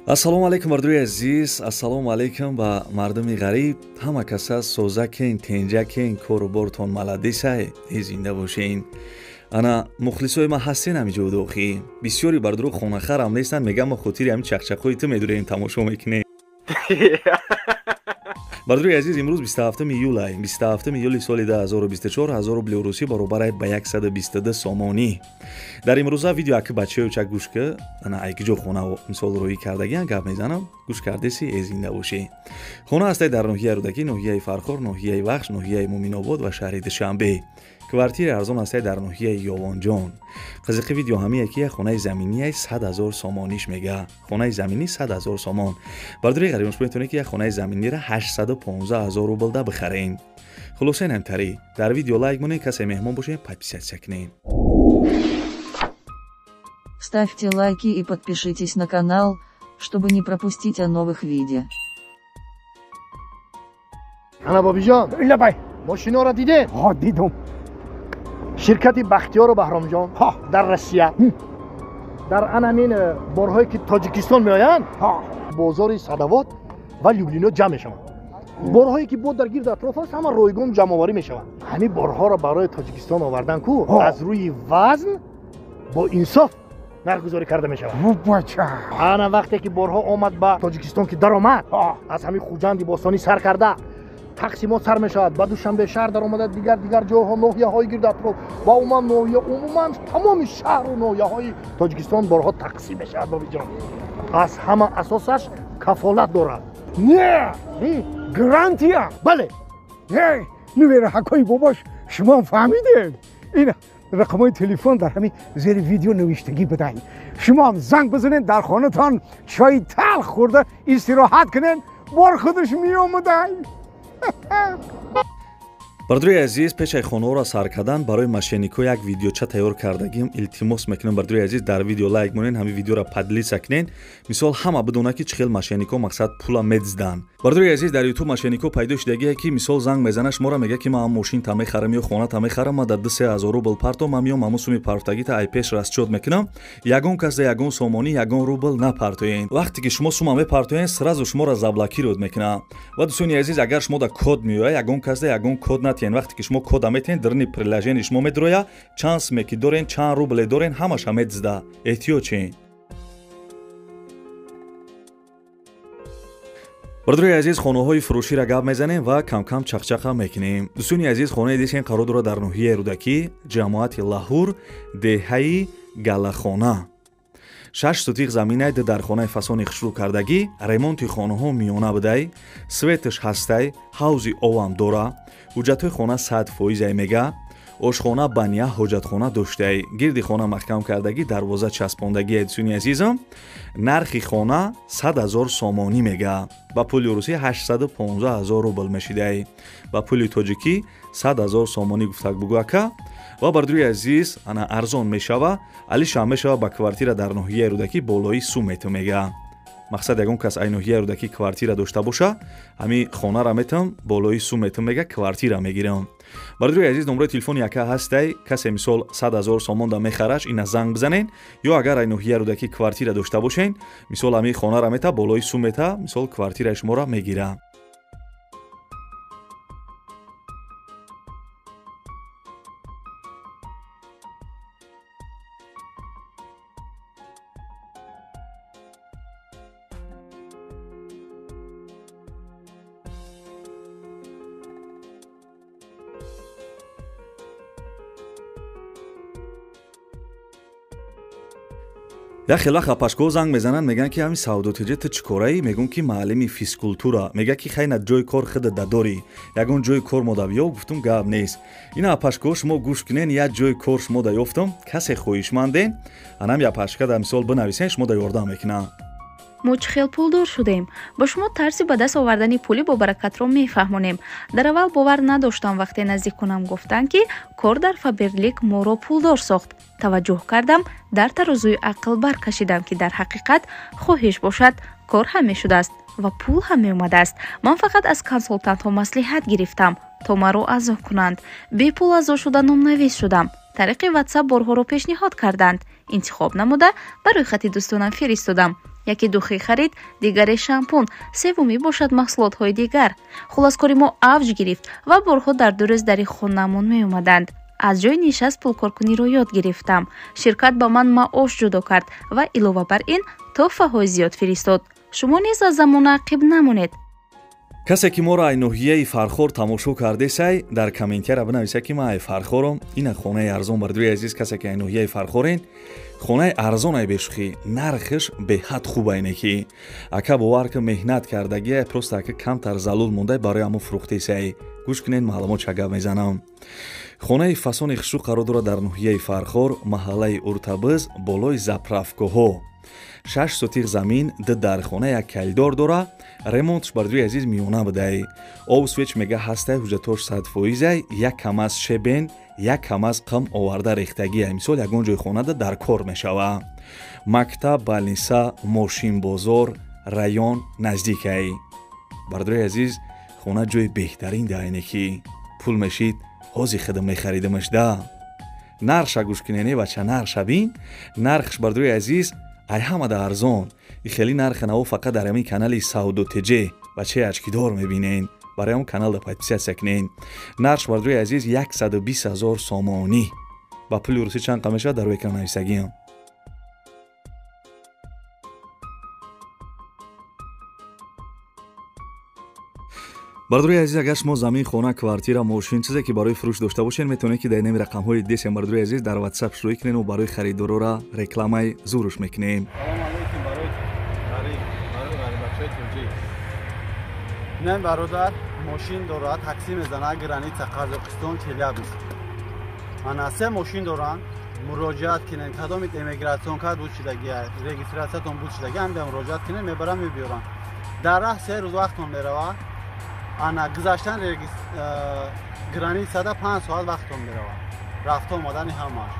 Ассалому алайкум, мардуми азиз, ассалому алайкум ба мардуми ғариб. Ҳама каса созакен, тенҷакен, кору бортон маладесай, э зинда бошен. Ана мухлисои ман ҳастен ҳамиҷо охи. Бисёри бардуро хонахарам нестанд, мегам мо хотири ҳамин чақчақҳои ту медурем, тамошо мекунем. Бардури азиз, имрӯз 27 июлай, 27 июли соли 2024, 1000 рубли русӣ баробар ба 122 сомонӣ. Дар имрӯза видео аки бачаё чак гӯш ки, ана айки ҷо хона мисол рӯӣ кардагиан гап мезанам, гӯш кардеси э зинда бошӣ. Хона ҳастай дар ноҳияи Рӯдакӣ, ноҳияи Фархор, ноҳияи Вахш, ноҳияи Муминобод ва шаҳри Душанбе. Квартираи арзон ҳастай дар ноҳияи Ёвонҷон. Қизиқи видео ҳамие ки як хонаи заминияй 100 ҳазор сомониш мега. Хонаи заминӣ 100 ҳазор сомон. Бардори ғарибон, шумо метавонед ки як хонаи заминиро 815 ҳазор рублда бихарен. Хулоса ин ҳамтарӣ. Дар видео лайк монед, касе меҳмон бошед, подписаться кунед. Ставьте лайки и подпишитесь на канал, чтобы не пропустить о новых видео. Ана бобиҷон, лабай, мошиноро дидед? Ҳа, дидум. Ширкати Бахтиёру Баҳромҷон дар Россия дар анамин борҳое ки Тоҷикистон меоянд, бозори Садавод ва Люблино ҷамъ мешаванд. Борҳое ки бо дар гирд атроф аст, ҳама ройгон ҷамъоварӣ мешаванд. Ҳамин борҳоро барои Тоҷикистон овардан ку аз рӯи вазн бо инсоф нархгузорӣ карда мешавад. Ана вақте ки борҳо омад ба Тоҷикистон, ки даромад, аз ҳамин Хуҷанди бостонӣ сар карда тақсимот сар мешавад, ба Душанбе шаҳр даромада, дигар дигар ҷойҳо, ноҳияҳои гирд атроф ва умуман ноҳия, умуман тамоми шаҳру ноҳияҳои Тоҷикистон борҳо тақсим мешавад. Бобиҷон, аз ҳама асосаш кафолат дорад. Не, гарантия. Бале. Нувера ҳакои бобош, шумо фаҳмидед? Ин рақамҳои телефон дар ҳамин зери видео навиштагӣ будаи. Шумо занг бизанед, дар хонатон чойи талх хӯрда истироҳат кунед, бор худаш меомадай. Бардури азиз, пешаи хонаҳоро сар кардан барои мошеннико як видеоча тайёр кардагим. Илтимос мекунам, бардури азиз, дар видео лайк монед, ҳамин видеоро поделиться кунед. Мисол ҳама бидонад ки чӣ хел мошеннико мақсад пула медизданд. Бардури азиз, дар ютуб мошеннико пайдо шудагие ки мисол занг мезанад, шуморо мега ки ман мошин та мехарам ё хона та мехарам, ман дар 2-3 ҳазор рубл парто, ман меом ҳамун суми партогита ай пеш расчёт мекунам. Ягон кас да ягон сомонӣ, ягон рубл напартоед. Вақте ки шумо сума мепартоед, сразу шуморо заблокировать мекунад. Ва дӯстони азиз, агар шумо да код меояд, ягон кас да ягон код натиҳен. Вақте ки шумо кода метиҳен, даруни приложение шумо медроя, чанд суме ки дорен, чанд рубле дорен, ҳамаша медизда. Эҳтиёт шен. Бардори азиз, хонаҳои фурӯширо гап мезанем ва камкам чақчақа мекунем. Дӯстони азиз, хонаи дишен қарор дорад дар ноҳияи Рӯдакӣ, ҷамоати Лаҳур, деҳаи Галахона. 6 сотиқ заминай, ду дар хонаи фасони хушрӯ кардагӣ, ремонти хонаҳо миёна будай, светаш ҳастай, ҳавзи овам дора, ҳуҷҷатҳои хона 100% мега, ошхона, баня, ҳоҷатхона доштай, гирди хона маҳкам кардагӣ, дарвоза часпондагӣ. Дӯстони азизам, нархи хона 100 ҳазор сомонӣ мега, ба пули русӣ 815 ҳазор рубл мешидай, ба пули тоҷикӣ 100 ҳазор сомонӣ гуфтак бугӯ ака. Ва бардури азиз, ана арзон мешава, алишам мешава ба квартира дар ноҳияи Рӯдакӣ болои сум мету мега. Мақсад ягон кас ай ноҳияи Рӯдакӣ квартира дошта боша, ҳами хонара метам, болои сум метум мега, квартира мегирам. Бардури азиз, номрои телефони яка ҳастай, касе мисол 100 ҳазор сомон да мехараш, ина занг бизанен, ё агар ай ноҳияи Рӯдакӣ квартира дошта бошен, мисол ҳами хонара мета, болои сум мета, мисол квартираи шуморо мегира. Як хела хапашкоҳо занг мезананд, мегӯянд ки ҳамин савдотиҷа ту чӣ кораӣ? Мегӯм ки маълими физкултура. Мега ки хайна ҷои кор худа дадорӣ, ягон ҷои кор мо да биё. Гуфтум гап нест. Ина апашкоҳо шумо гӯш кунен, як ҷои кор шумо да ёфтум, касе хоҳишманден, анам япашка да мисол бинависен, шумо да ёрдам мекунам. Мо чӣ хел пулдор шудем? Ба шумо тарзи ба даст овардани пули бобаракатро мефаҳмонем. Дар аввал бовар надоштам, вақте наздиконам гуфтанд, ки кор дар Фаберлик моро пулдор сохт. Таваҷҷӯҳ кардам, дар тарозуи ақл баркашидам, ки дар ҳақиқат хоҳиш бошад, кор ҳам мешудааст ва пул ҳам меомадааст. Ман фақат аз консултантҳо маслиҳат гирифтам, то маро аъзо кунанд. Бепул аъзо шуда номнавис шудам. Тариқи ватсап борҳоро пешниҳод карданд. Интихоб намуда ба рӯйхати дӯстонам фиристодам. Яке духӣ харид, дигаре шампун, севумӣ бошад маҳсулотҳои дигар. Хулос, кори мо авҷ гирифт ва борҳо дар 2 рӯз дари хонаамон меомаданд. Аз ҷои нишаст пулкоркуниро ёд гирифтам. Ширкат ба ман маош ҷудо кард ва илова бар ин тӯҳфаҳои зиёд фиристод. Шумо низ аз замона ақиб намонед. Касе ки моро ай ноҳияи Фархор тамошо кардесай, дар комментияра бинависа ки ман ай Фархорам. Ина хонаи арзон, бардуи азиз, касе ки ай ноҳияи Фархорен, хонаи арзон ай бешухӣ, нархш беҳад хуб айне ки ака бовар ки меҳнат кардагия, просто ака камтар залул мондай барои ҳамо фурӯхтесай. Гӯш кунед, маълумот ча гап мезанам. Хонаи фасони хушрӯ қарор дорад дар ноҳияи Фархор, маҳаллаи Уртабиз, болои заправкаҳо. 6 сотиқ замин, 2 дархона, як калидор дора. Ремонтш бардуи азиз миёна будай. Об свеч мега ҳастай, ҳуҷҷатош 100%, як камаз шебен, як камаз қим оварда рехтагия. Мисол ягон ҷои хонада дар кор мешава. Мактаб, балниса, мошинбозор, район наздикай. Бардуи азиз, хона ҷои беҳтарин даайне ки пул мешид, ҳози хидм мехаридимаш да. Нархша гӯш кунене бача, нархша бин. Нархш бардуи азиз ай ҳамада арзон. И хеле нархи наво фақат дар ҳамин канали Савдо ТЖ бачаи ачкидор мебинен. Барои он каналда подписаться кунен. Нархш бардуи азиз 120 000 сомонӣ. Ба пули русӣ чанд қа мешавад дар экран нависагиам. Бардуи азиз, агар шумо замин, хона, квартира, мошин, чизе ки барои фурӯш дошта бошед, метавонед ки дар инами рақамҳои десем бардуи азиз дар WhatsApp шурӯъ кунед ва барои харидорора рекламаи зуруш мекунем. Салом алейкум барои ғарибачаи тоҷик. Ин бародар мошин дорад, такси мезанад, граница Қазоқистон, Челябинск. Ана се мошин доранд, муроҷиат кунед, кадомит эмигратсион кард буд шидагия, регистратсиятон буд шидагия, ҳамда муроҷиат кунед, мебарам мебиёрам. Дар раҳ 3 рӯз вақтон меравад. Ана гузаштан границада 5 соат вақтон меравад. Рафта омадани ҳамаш.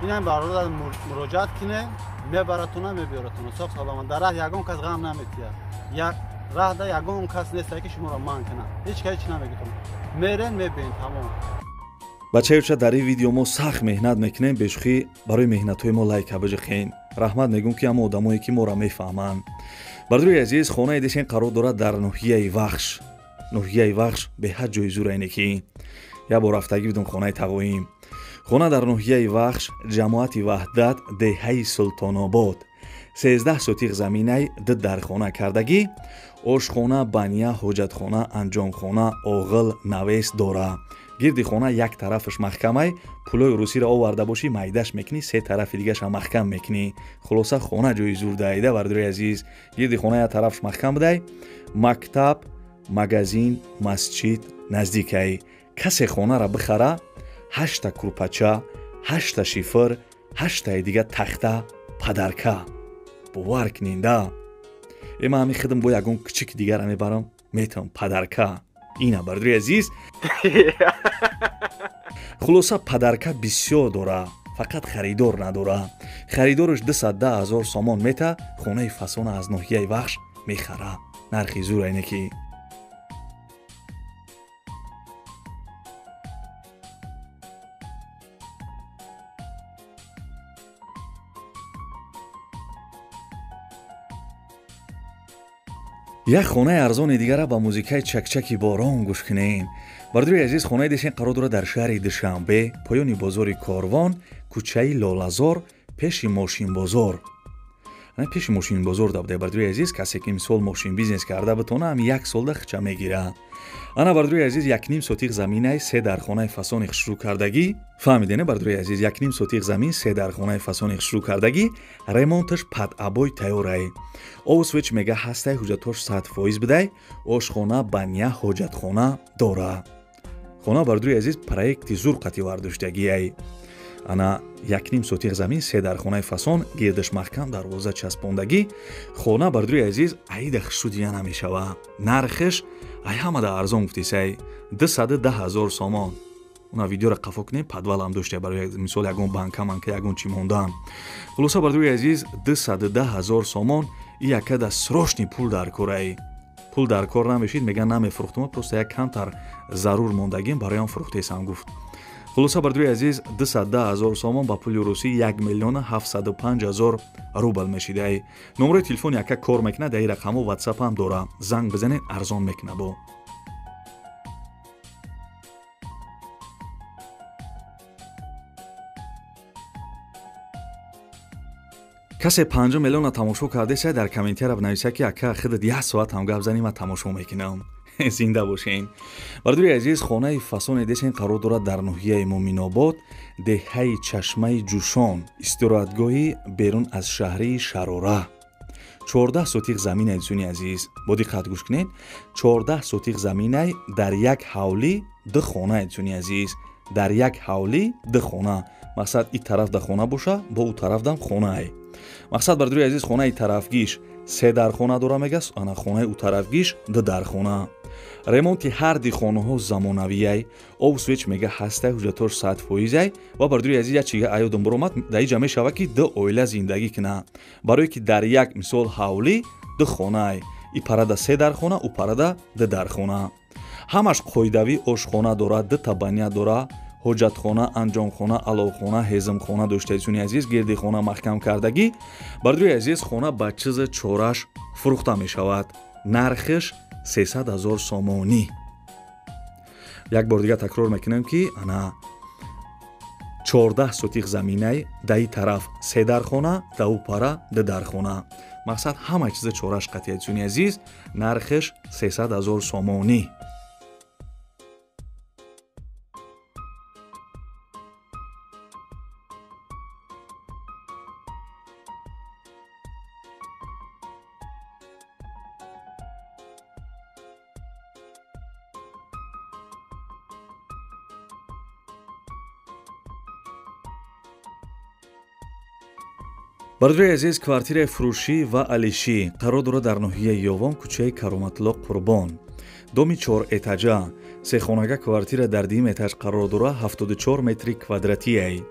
Инам бародар муроҷиат кунед, мебаратона, мебиёратона. Соғ саломат. Дар раҳ ягон кас ғам наметиҳад. Як раҳда ягон кас нест ки шуморо манъ кунад. Ҳеҷ кас ҳеҷ намегӯяд. Мерен, мебинед, тамом. Бачаюча, дар ин видео мо сахт меҳнат мекунем, бешухӣ барои меҳнатҳои мо лайка биҷиқен. Раҳмат мегӯм ки ҳама одамое ки моро мефаҳманд. Бардуи азиз, хонаи десен қарор дорад дар ноҳияи Вахш. Ноҳияи Вахш беҳад ҷои зур айне ки як бор рафтагӣ будум хонаи тағоим. Хона дар ноҳияи Вахш, ҷамоати Ваҳдат, деҳаи Султонобод. 13 сотиқ заминай, 2 дархона кардагӣ, ошхона, баня, ҳоҷатхона, анҷомхона, оғил, навес дора. Гирди хона як тарафаш маҳкамай, пулои русиро оварда бошӣ, майдаш мекунӣ, се тарафи дигаша маҳкам мекунӣ. Хулоса хона ҷои зур даида, бардори азиз. Гирди хона як тарафаш маҳкам будай, мактаб, магазин, масҷид наздикай. Касе хонара бихара, 8 курпача, 8 шифр, 8 дига тахта падарка. Бовар кунинда. Ман ҳамин хидм бо ягон кучики дигара мебарам, метавам падарка. Ина бардори азиз. Хулоса падарка бисёр дора, фақат харидор надора. Харидораш 210 000 сомон мета, хонаи фасона аз ноҳияи Вахш мехара. Нархи зур айне ки. Як хонаи арзони дигара ба музикаи чакчаки борон гӯш кунем. Бардори азиз, хонаи дешен қарор дорад дар шаҳри Душанбе, поёни бозори Корвон, кӯчаи Лолазор, пеши мошинбозор. Пеши мошинбозор да буде, бардори азиз, касе ки мисол мошин бизнес карда битона, ҳам як солда хича мегира. Ана бардори азиз, 1,5 сотиқ заминай, 3 дархонаи фасони хушрӯ кардагӣ. Фаҳмидене бардори азиз, 1,5 сотиқ замин, 3 дархонаи фасони хушрӯ кардагӣ, ремонташ пад обой тайёрай. Об свеч мега ҳастай, ҳуҷҷатош 100% бидай, ошхона, баня, ҳоҷатхона дора. Хона бардори азиз проекти зур қатӣ вардоштагиай. Ана 1,5 сотиқ замин, 3 дархонаи фасон, гирдаш маҳкам, дарвоза часпондагӣ. Хона бардори азиз аида хушрӯ дида намешава. Нархаш ай ҳамада арзон гуфтисай, 210 000 сомон. Уна видеоро қафо кунем, подвалам дошта барои мисол ягон банка манка ягон чӣ мондан. Хулоса бардори азиз, 210 000 сомон и якада срочный пул дар корай. Пул дар кор намешид, меган намефурӯхтум, просто як камтар зарур мондагим бароям фурӯхтесам гуфт. Хулоса бардори азиз, 210 000 сомон ба пули русӣ 1 705 000 рубл мешидай. Номерои телефони ака кор мекунад, дар ин рақамҳо WhatsApp ҳам дора. Занг бизанед, арзон мекунад бо. Касе 5 миллиона тамошо кардеса, дар комментария бинависа ки ака худат як соат ҳам гап зани, ман тамошо мекунам. Зинда бошен. Бардори азиз, хонаи фасоне десен қарор дорад дар ноҳияи Муминобод, деҳаи Чашмаи Ҷӯшон, истироҳатгоҳи берун аз шаҳрии Шарора. 14 сотиқ заминай, дӯстони азиз, бо диққат гӯш кунед. 14 сотиқ заминай дар як ҳавлӣ ду хона, дӯстони азиз, дар як ҳавлӣ ду хона. Мақсад и тараф да хона боша, бо ӯ тараф дам хонаай. Мақсад бардори азиз, хонаи тарафгиш се дархона дора мегас, ана хонаи ӯ тарафгиш ду дархона. Ремонти ҳар ди хонаҳо замонавияй, об свеч мега ҳастай, ҳуҷҷатош 100%ай. Ва бардори азиз, як чига аёдам баромад, дар иҷа мешава ки ду оила зиндагӣ кунад, барое ки дар як мисол ҳавлӣ ду хонаай, и парада се дархона, ӯ парада ду дархона. Ҳамаш қоидавӣ ошхона дорад, ду табания дора, ҳоҷатхона, анҷомхона, аловхона, ҳезмхона дошта, дӯстони азиз, гирди хона маҳкам кардагӣ. Бардори азиз, хона ба чизи чораш фурӯхта мешавад. Нархиш 300 000 сомонӣ. Як бор дигар такрор мекунем ки ана 14 сотиқ заминай, даи тараф се дархона, да ӯ пара ду дархона. Мақсад ҳама чизи чораш қатъия, дӯстони азиз, нархиш 300 000 сомонӣ. Бародари азиз, квартираи фурӯшӣ ва алишӣ қарор дорад дар ноҳияи Ёвон, кӯчаи Кароматло Қурбон, доми 4 этажа, сехонага квартира дар дуюм этаж қарор дорад, 74 метри квадратияй.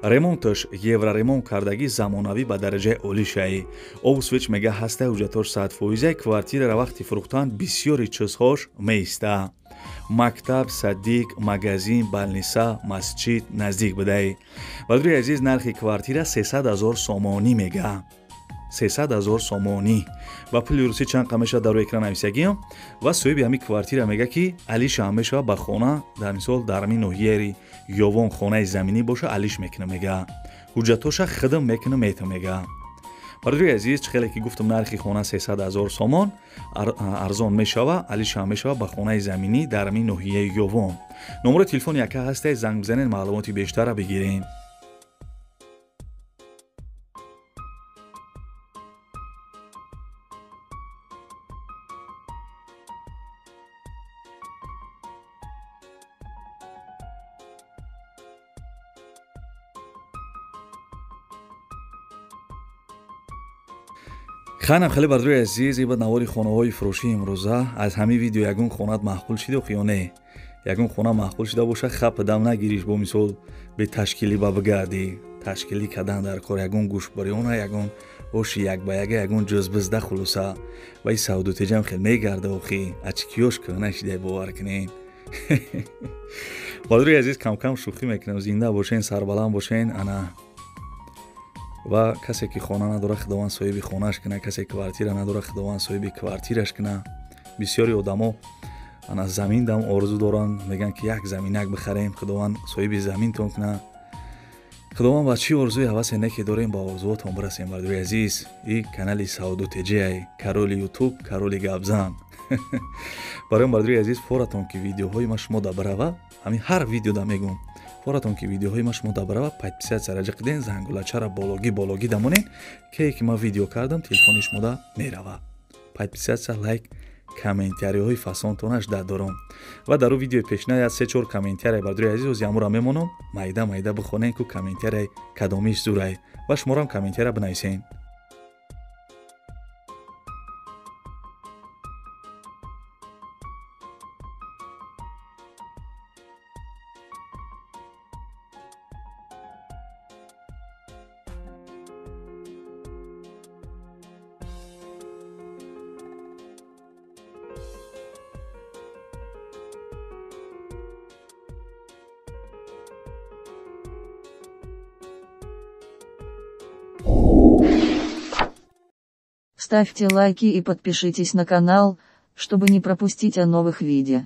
Ремонташ евроремонт кардагӣ, замонавӣ ба дараҷаи олишай. Об свеч мега ҳастай, ҳуҷҷатош 100%. Квартираро вақти фурӯхтан бисёри чизҳош меиста. Мактаб, садик, магазин, балниса, масҷид наздик будай. Бародари азиз, нархи квартира 300 000 сомонӣ мега. 300 000 сомонӣ. Ба пули русӣ чанд қа мешавад дар экран нависагиам. Ва соҳиби ҳамин квартира мега ки алиша ҳам мешавад ба хона, дар мисол дар ҳамин ноҳияи Ёвон хонаи заминӣ боша, алиш мекуна мега. Ҳуҷҷатоша хидм мекуна мета мега. Бародари азиз, чӣ хеле ки гуфтам, нархи хона 300 000 сомон арзон мешава, алиша ҳам мешава ба хонаи заминӣ дар ҳамин ноҳияи Ёвон. Номерои телефони яка ҳастай, занг бизанед, маълумоти бештарро бигиред. Ханам хеле бардори азиз, ибад навори хонаҳои фурӯшӣ имрӯза. Аз ҳамин видео ягон хонат маъқул шида ё не? Ягон хона маъқул шида боша, хап дам нагириш, бо мисол беташкилӣ ба бигардӣ. Ташкилӣ кардан дар кор, ягон гӯшбариёна, ягон оши як ба яга, ягон ҷузбизда хулоса. Ва и савдотеҷам хел мегарда охи, ачкиёш кӯҳна шидай, бовар кунед. Бардори азиз, камкам шӯхӣ мекунам, зинда бошен, сарбаланд бошен. Ана ва касе ки хона надора, Худованд соҳиби хонаш куна, касе квартира надора, Худованд соҳиби квартираш куна. Бисёри одамо ана замин дам орзу доранд, мегӯянд ки як заминак бихарем, Худованд соҳиби заминтон куна. Худованд ба чӣ орзуи ҳавасе неке дорем, ба орзуотон бирасем. Бардори азиз, и канали Сауду Теҷиай, кароли Ютуб, кароли гапзан. Барои бардори азиз, форатон ки видеоҳои ма шумо да барава, ҳамин ҳар видеода мегӯм, форатон ки видеоҳои ма шумо да барава, подписаться раҷа киден, зангулачара бологӣ бологӣ дамонен, кее ки ма видео кардам, телефони шумо да мерава. Подписаться, лайк, комментариҳои фасонтонаш да дорам. Ва дар ӯ видеои пешина я 3-4 комментария бардори азиз ози амура мемонам, майда майда бихонен ку комментарияи кадомиш зурай ва шуморам комментария бинависен. Ставьте лайки и подпишитесь на канал, чтобы не пропустить о новых видео.